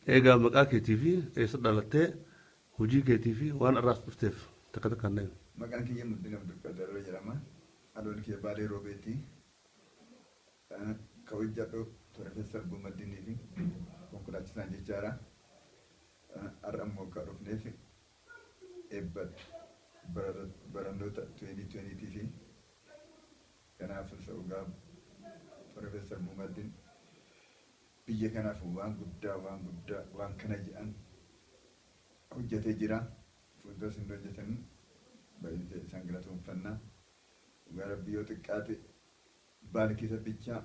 Egaa maqaa keetii fi eessa dhalattee, hojii keetii fi waan irraas dhufteef takka takkaan nami. Maqaan kiyya Muddin Abdulqadir jedhama. Dhaloonni kiyya Baalee Roobeeti. Ka hojjedhu Profeesar Buumaddinii fi konkolaachisaan jechaadha. Har'a immoo akka dhufneef eebba barannoota 2020 fi kanaaf dhugaa Profeesar Buumaddin biyya kanaaf waan guddaa, waan guddaa, waan kana jedhan hojjetee jira. Fuulduras hin hojjetanii baay'ee isaan galatoomfannaa. Dhugaa Rabbii yoo xiqqaate Baale keessa bichaa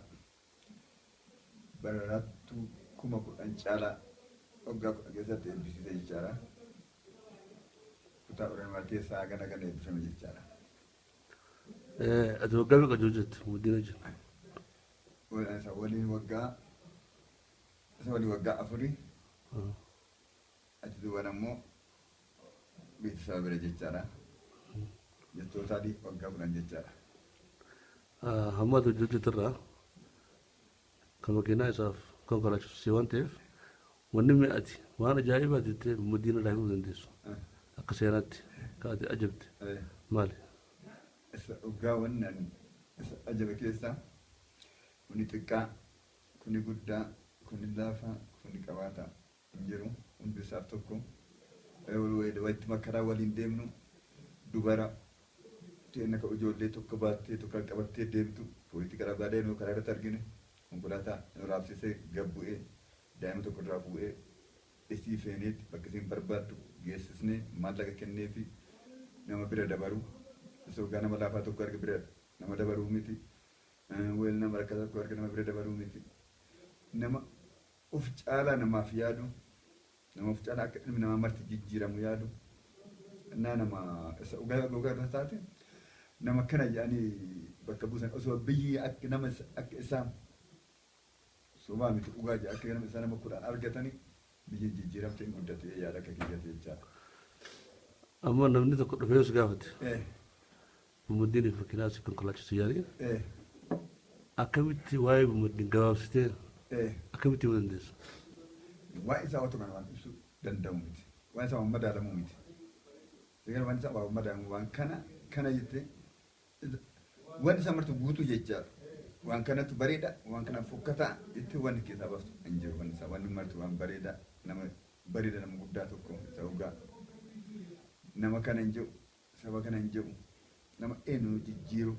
barattuu 10,000 caalaa waggaa 10 keessatti eebbisiise jechaadha. Kutaa Oromiyaa keessaa hagana gana eebbifame jechaadha. Ati waggaa meeqa hojjette Muddin wajjin? Isa waliin waggaa, isa waliin waggaa 4, achi duuban ammoo beeksisa bira jechaadha. Jechootaalii waggaa 10 jechaadha. Hamma ati hojii hojjeturraa kan makiinaa isaaf konkolaachisu si waan ta'eef, wanni mi'aati waan ajaa'ibaati jettee Muddiin irraa himuu dandeessu akka seenaatti kan ati ajabde maali? Isa dhugaa wanni ani isa ajabe keessaa, kuni xiqqaa, kuni guddaa, kuni laafaa, kuni qabaataa hin jiru, hundi isaaf tokko. Walitti makaraa waliin deemnu, dubara teenna ka ijoollee tokko baattee tokko qabattee deemtu poolisii karaa baadee nu karaa irratti argine, konkolaataa nu raabsisee gad bu'ee daa'ima tokko irraa fuudhee isii feeneetti bakka isiin barbaaddu geessisnee maallaqa kenneefi nama bira dabaru. Isa hoggaa nama laafaa tokko arge bira nama dabaruu miti. Weel nama rakkataa tokko arge nama bira dabaruu miti. Nama uf caalaa namaaf yaadu, nama uf caalaa akka ilmi namaa marti jijjiiramu yaadu, innaa nama isa dhugaa dhugaa irra taate nama kana jedhanii bakka buusan osoo biyyi akka nama akka isaa sobaa miti, dhugaa jedha, akka nama isaa nama 10 argatanii biyyi jijjiiramte hin guddate yaada akka kiyyate jechaadha. Amma namni tokko dhufee si gaafate. Muddin makiinaa si konkolaachisu yaanii akkamitti waa'ee Muddin gabaabsitee akkamitti himuu dandeessa? Waa'ee isaa otoo kana waan ibsuu danda'u miti. Waa'ee isaa waan madaalamuu miti. Seera waan isaa waan madaalamu, waan kana kana jettee waan isaa martu guutuu jechaadha. Waan kanatu bareeda, waan kana fokkataa jettee waan keessaa baastu hin jiru. Waan isaa waan martu waan bareeda, nama bareeda, nama guddaa tokko isa dhugaa. Nama kana hin jedhu, saba kana hin jedhu, nama eenyu jijjiiru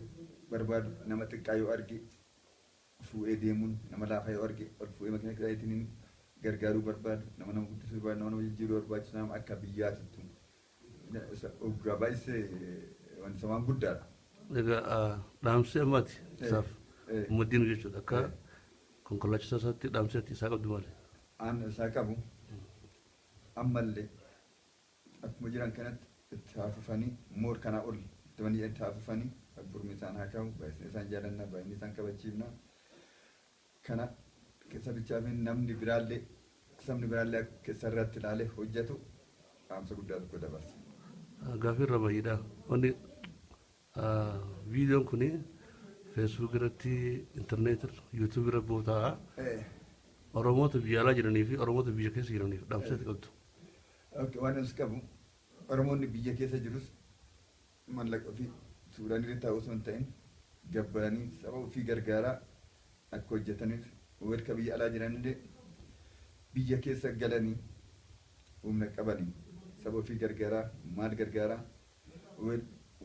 barbaadu, nama xiqqaa yoo arge fuudhee deemuun, nama laafaa yoo arge ol fuudhee makiina kiraayitiin gargaaruu barbaadu, nama nama guddisuu barbaadu, nama nama jijjiiruu barbaachisu, nama akka biyyaatittu. Isa dhugaa baay'isee wanti isa waan guddaadha. Egaa dhaamsi ammaati isaaf Muddin jechuudha, akka konkolaachisaa isaatti dhaamsi ati isaa qabdu maali? Aan isaa qabu ammallee akkuma jiran kanatti itti haa fufanii, moor kanaa ol itti itti haa fufanii, abbumni isaan haa ka'u, baay'isni isaan jaalannaa, baay'inni isaan kabachiifna. Kana keessa bichaa fi namni biraallee, sabni biraallee keessa irratti ilaalee hojjetu dhaamsa guddaa tokko dabarsa. Gaaffii irra baay'eedha. Wanni viidiyoon kuni Facebook irratti, intarneet, YouTube irra boota'a. Oromoota biyya alaa jiranii fi Oromoota biyya keessa jiraniif dhaamsa ati qabdu. Waan as qabu, Oromoonni biyya keessa jirus mallaqa ofii suuraan irra taa'u osoo hin ta'in gabbaranii saba ofii gargaaraa akka hojjetaniif, warra biyya alaa jiranillee biyya keessa galanii humna qabanii saba ofii gargaaraa, maal gargaaraa,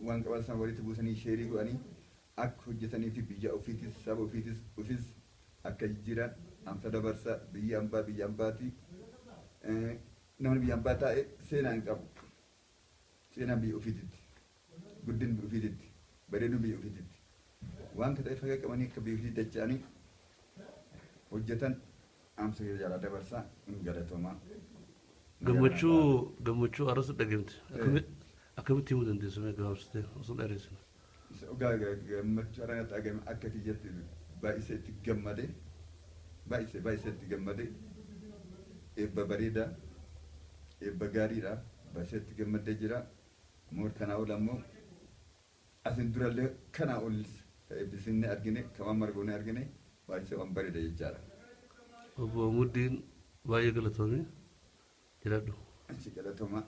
waan qaban sana walitti buusanii share godhanii akka hojjetanii fi biyya ofiitis saba ofiitis ofis akka jijjiiran dhaamsa dabarsa. Biyya ambaa, biyya ambaatii namni biyya ambaa taa'e seenaa hin qabu. Seenaan biyya ofiititti, guddin biyya ofiititti, bareeduun biyya ofiititti. Waan kana ta'eef haga qabanii akka biyya ofiitti dacha'anii hojjetan dhaamsa kiyya jalaa dabarsaa, hin galatoomaa. Gammachuu arras dhageemte akkamitti himuu dandeessu mee gabaabsitee osoo dheeressine? Dhugaa gammachuu arras dhagame akka kiyyatti baay'isee itti gammade, baay'isee baay'isee itti gammade. Eebba bareedaa, eebba gaariidha, baay'isee itti gammadee jira. Moor kanaa ol ammoo asin durallee kanaa ol eebbisinne argine, kan waan margoone argine, baay'isee waan bareeda jechaadha. Obbo Muddiin Baay'ee galatoomii, jiraadhu. Achi galatoomaa.